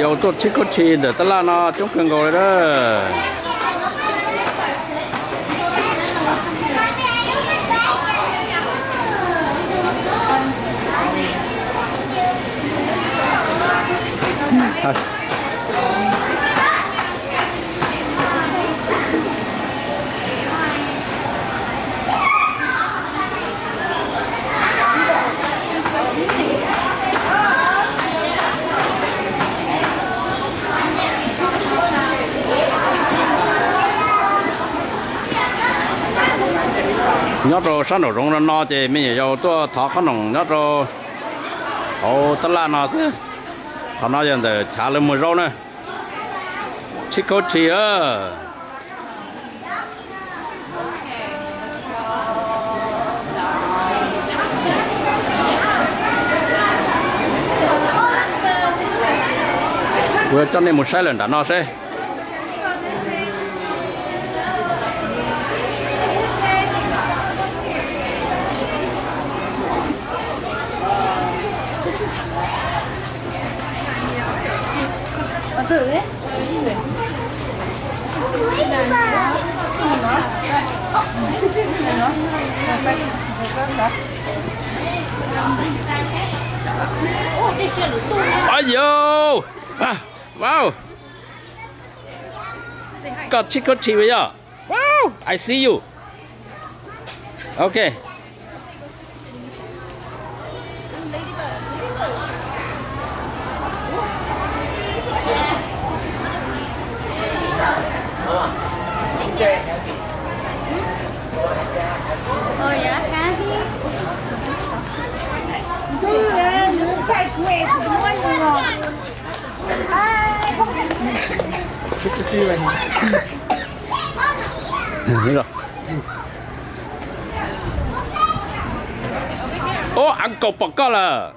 Yog tuaj trick or treat ntawm tab laj no coob kawg nkaus li na. Nyob rau sab nraum zoov no no ces me nyuam yaus tuaj thov qhob noom nyob rau hauv tab laj no xwb. Qhov no yog ntawm chav lawv muag zaub na. Trick or treat. Kuv yuav coj nej mus saib lawm nram no seb. Ayo, wow, koj trick or treat yom. Wow, I see you. Okay. Ub, uncle pom koj lawm.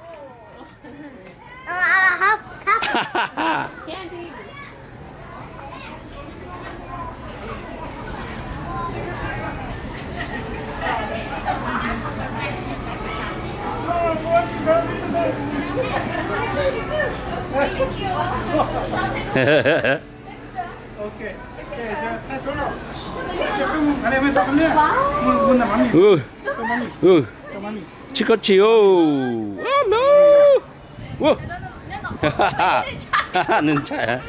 Tsis koj tsis, alo. Nws ntshai.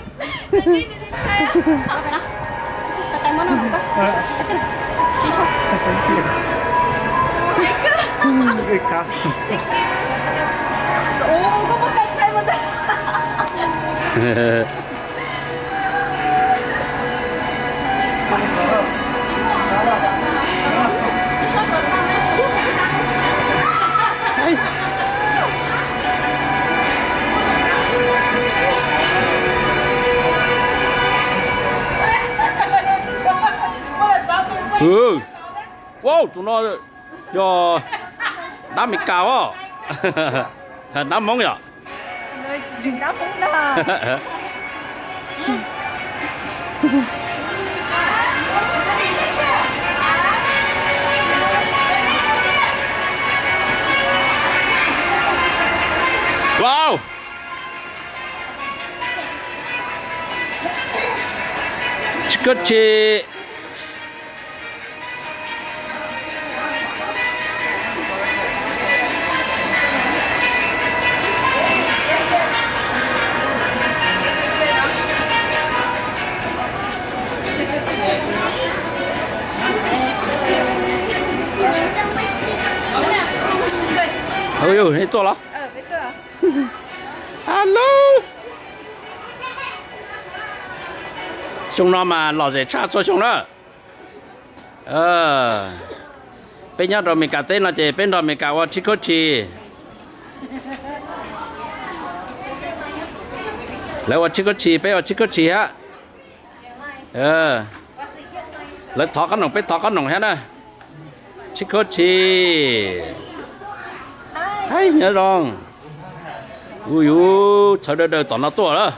Wow, tus no yog dab Meskas os, dab Hmoob yom. Wow. Tsis koj tsis. Ub, nej tuaj los? Alo. Xyoo no mas lom zem tshaj txhua xyoo na. Peb nyob rau Meskas teb no ces peb nrog Meskas ua tsis koj tsis. Lawv ua tsis koj tsis, peb ua tsis koj tsis hab. Lawv thov qab noom, peb thov qab noom thiab na. Tsis koj tsis. Haib, nyob zoo. Ub, yus txhawv daws daws tom no tuaj lawm.